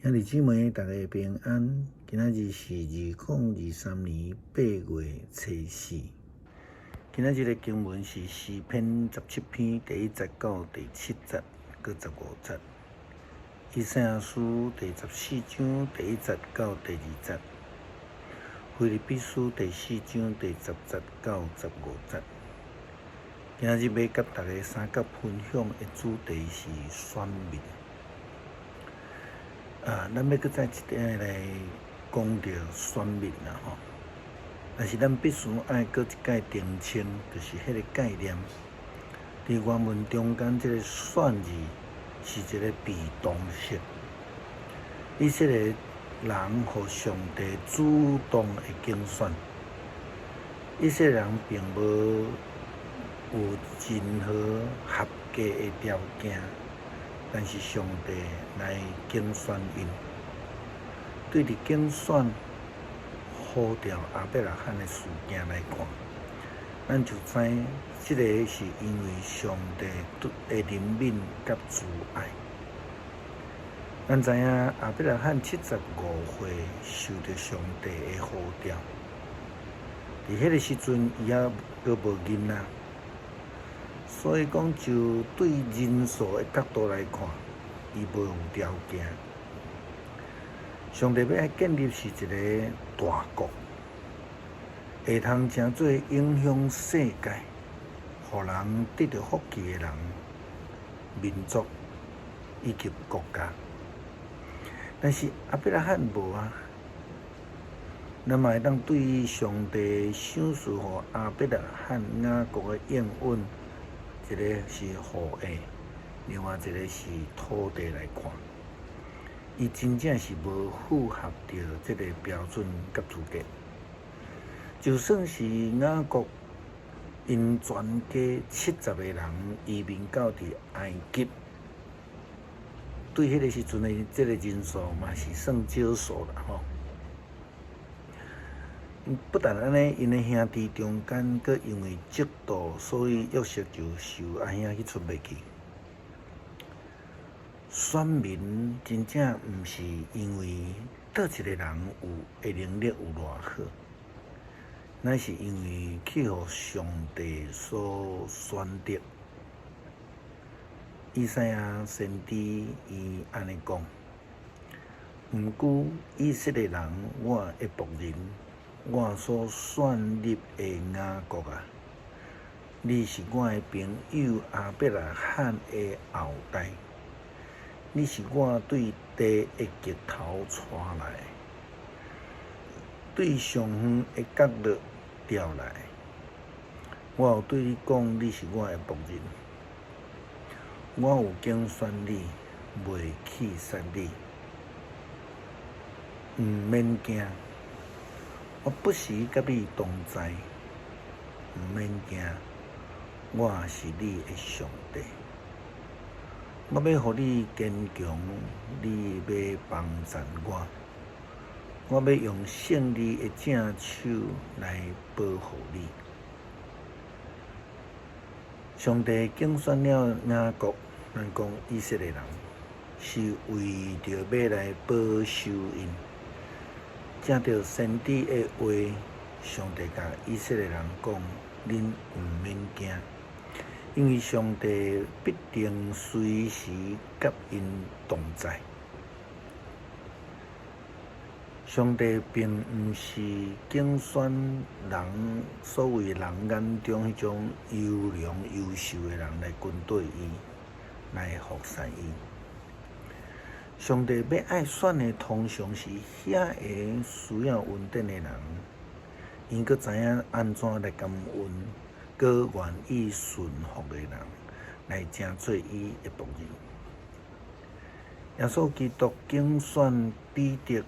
兄弟姊妹，大家平安。今仔日是2023年8月初四。今仔日的經文是詩篇17篇第1節到第7節，閣15節。以賽亞書第14章第1節到第2節。腓立比書第四章第10節到15節。今仔日欲佮大家相佮分享的主題是選民。啊，咱欲閣再一下來講著選民啦吼。但是咱必須愛閣一擺澄清，就是彼個概念。佇原文中間，這個選字是一個被動式，以色列人予上帝主動的揀選，以色列人並無有任何合格的條件。但是上帝來揀選𪜶，對佇揀選呼召亞伯拉罕的事件來看，咱就知這個是因為上帝的憐憫佮慈愛。咱知影亞伯拉罕75歲受著上帝的呼召，佇彼個時陣伊猶閣無囡仔。所以講，就對人數的角度來看，伊無有條件。上帝欲愛建立是一個大國，會通成做影響世界、予人得著福氣的人、民族以及國家。但是亞伯拉罕無啊，咱嘛會當對上帝賞賜予亞伯拉罕、雅各的應允，一個是後裔，另外一個是土地來看，伊真正是無符合著這個標準佮資格。就算是雅各𪜶全家70個人移民到佇埃及，對彼個時陣的這個人數嘛是算少數啦吼。不但按呢，𪜶的兄弟中間，閣因為嫉妒，所以約瑟就受阿兄去出賣去。選民真正毋是因為佗一個人有的能力有偌好，乃是因為去予上帝所選擇。以賽亞先知伊按呢講：毋過以色列人，我的僕人，我所選立的雅各啊，你是我的朋友亞伯拉罕的後代，你是我對地的極頭帶來，對上遠的角落調來。我有對你講，你是我的僕人，我有揀選你，袂棄殺你，毋免驚。我不時佮你同在，毋免驚，我是你的上帝。我欲予你堅強，你欲幫贊我。我欲用勝利的正手來保護你。上帝揀選了雅各，咱講以色列人，是為著欲來保守𪜶。藉著先知的話，上帝共以色列人講：恁毋免驚，因為上帝必定隨時佮𪜶同在。上帝並毋是揀選人，所謂人眼中彼種優良優秀的人來跟綴伊，來服侍伊。上帝欲愛選的，通常是遐个需要恩典的人，𪜶閣知影按怎來感恩，閣願意順服的人，來成做伊的僕人。耶穌基督揀選彼得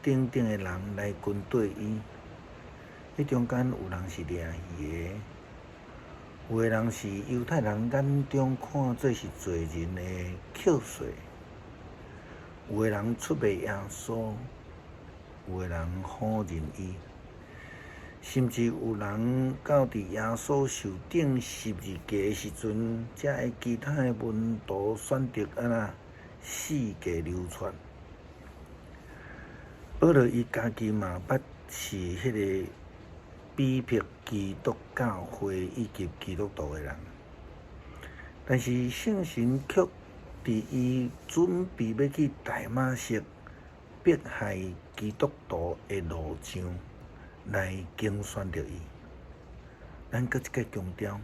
等等的人來跟綴伊，彼中間有人是掠魚的，有的人是猶太人眼中看做是罪人的扣稅。有的人出賣耶穌，有的人否認伊，甚至有人到佇耶穌受釘十字架的時陣，才會其他的門徒選擇按怎四界流竄。保羅伊家己嘛捌是彼个逼迫基督教會以及基督徒的人，但是聖神卻佇伊準備欲去大馬色迫害基督徒的路上來揀選著伊。咱閣一擺強調，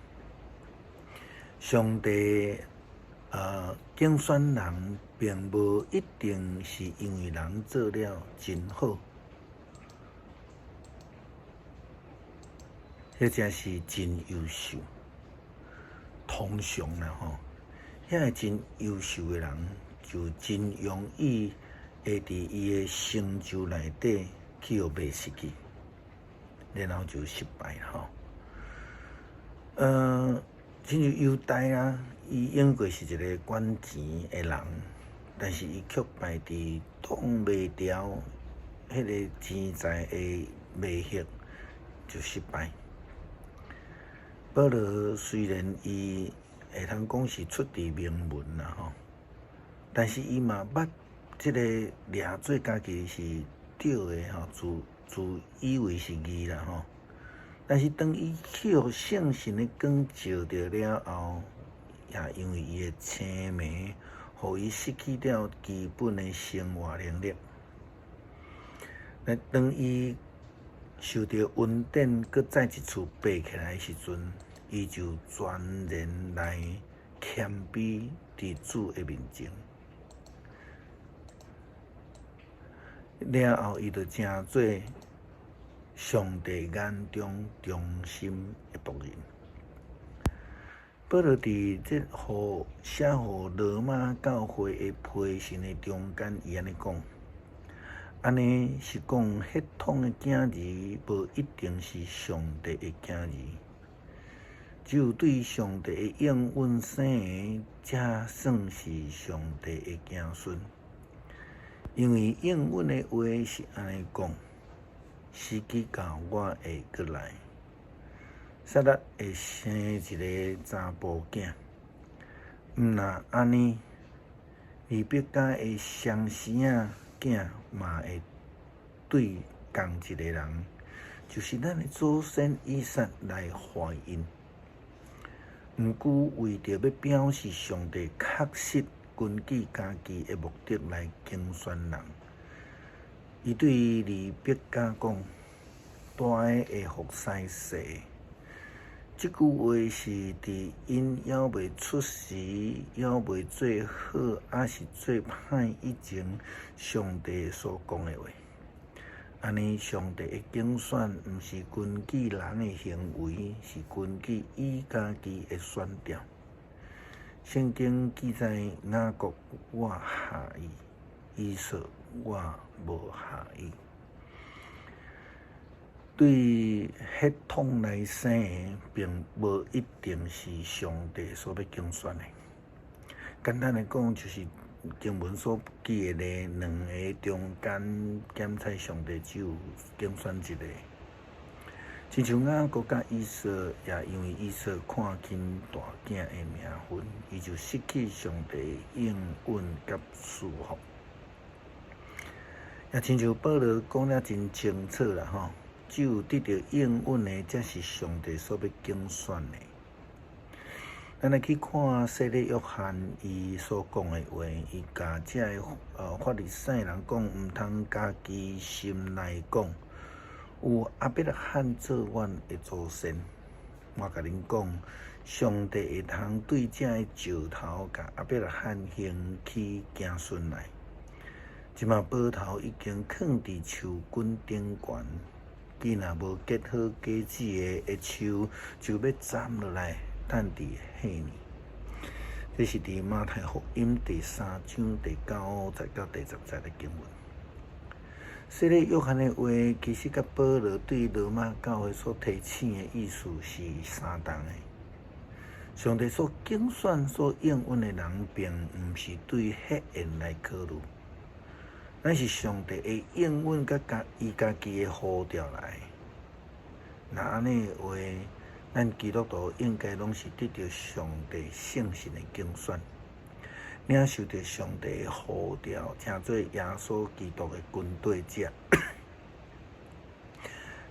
上帝揀選人，並無一定是因為人做了真好，或者是真優秀。通常啦吼，遐个真優秀的人，就真容易會佇伊的成就內底去予迷失去，然後就失敗吼。親像猶大啊，伊應該是一个管錢的人，但是伊卻敗佇擋袂牢彼个錢財的迷惑，就失敗。保羅雖然伊會通講是出佇名門啦吼，但是伊嘛捌這个掠做家己是對的吼，自以為是義啦吼。但是當伊去予聖神的光照著了後，也因為伊的青迷，予伊失去了基本的生活能力。那當伊受著恩典，閣再一次爬起來的時陣，伊就全然來謙卑佇主的面前。了後，伊就成做上帝眼中忠心的僕人。保羅佇這予寫予羅馬教會的批信的中間，伊按呢講：按呢是講血統的囝兒，無一定是上帝的囝兒。只有對上帝的應允生的，才算是上帝的子孫。因為應允的話是按呢講：時機到，我會閣來。撒拉會生一个查埔囝。毋若按呢，利百加的雙生仔囝嘛會對仝一个人，就是咱的祖先以撒來懷孕。毋過為著欲表示上帝確實根據家己的目的來揀選人，伊對利百加講：大的會服侍細的。這句話是佇𪜶猶未出世、猶未做好，抑是做歹以前，上帝所講的話。按呢，上帝的揀選毋是根據人的行為，是根據伊家己的選擇。聖經記載雅各我合伊，以掃我無合伊。對血統來生的，並無一定是上帝所欲揀選的。簡單來講，就是經文所記的兩个中間，檢採上帝只有揀選一个。親像雅各佮以掃，也因為以掃看輕大囝的名分，伊就失去上帝的應允佮賜福。也親像保羅講得真清楚啦吼。只有得著應允的，才是上帝所欲揀選的。咱來去看洗禮約翰伊所講的話，伊共這个法利賽人講，毋通家己心內講，有亞伯拉罕做阮的祖先。我共恁講，上帝會通對這个石頭，共亞伯拉罕興起子孫來。這馬斧頭已經囥佇樹根頂懸。既若無結好果子的樹，就欲斬落來，擲佇火裡。這是佇馬太福音第三章第九節到第十節的經文。洗禮約翰的話，其實佮保羅對羅馬教會所提醒的意思是相仝的。上帝所揀選、所應允的人，並毋是對血緣來考慮。乃是上帝的應允佮家伊家己的呼召來。若按呢的話，咱基督徒應該攏是得著上帝聖神的揀選，領受著上帝的呼召，成做耶穌基督的跟綴者。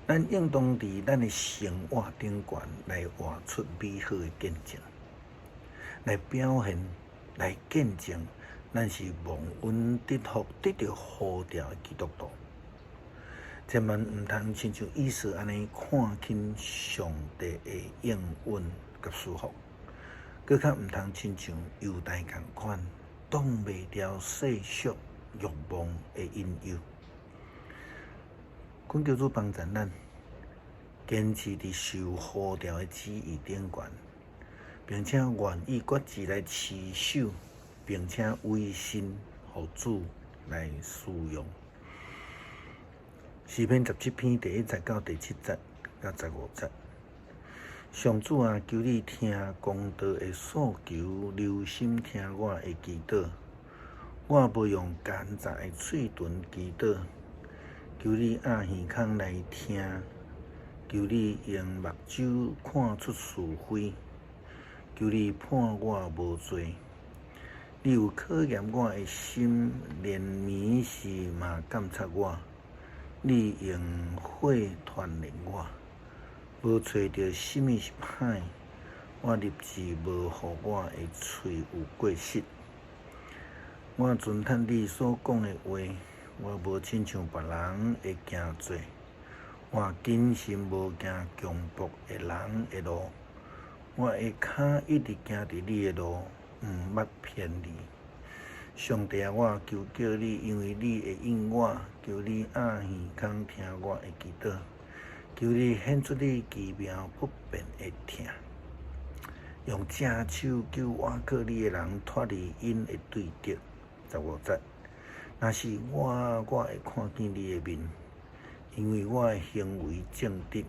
咱應當佇咱的生活頂懸來活出美好的見證，來表現、來見證，咱是蒙恩得福、得著呼召的基督徒。千萬毋通親像以掃按呢看輕上帝的應允佮賜福，閣較毋通親像猶大仝款，擋袂牢世俗欲望的引誘。懇求主幫助咱，堅持佇受呼召的旨意頂懸，並且願意決志來持守，並且委身予主來使用。詩篇17篇第1節到第7節佮15節。上主啊，求你聽公道的訴求，留心聽我的祈禱。我無用奸詐的喙唇祈禱，求你掩耳孔來聽，求你用目睭看出是非，求你判我無罪。你有考驗我的心，連暝時嘛監察我。你用火鍛鍊我，無揣著啥物是歹，我立志無予我的喙有過失。我遵趁你所講的話，我無親像別人的行做，我謹慎無行強暴的人的路，我的跤一直行佇你的路，毋捌偏離。上帝啊，我求叫你，因為你會應我，求你掩耳孔聽我的祈禱，求你顯出你奇妙不變的疼，用正手救倚靠你的人脫離𪜶的對敵。15節，若是我，我會看見你的面，因為我的行為正直。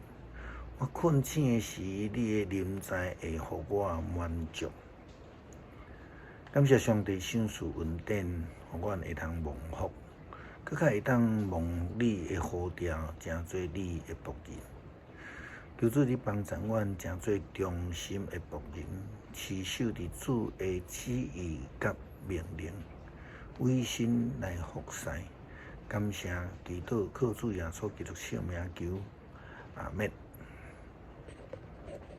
我困醒的時，你的臨在會予我滿足。感謝上帝賞賜恩典，予阮會通蒙福，閣較會當蒙你的呼召，成做你的僕人。求主你幫助阮，成做忠心的僕人，持守佇主的旨意佮命令，委身來服侍。感謝基督，靠主耶穌基督聖名求，阿們。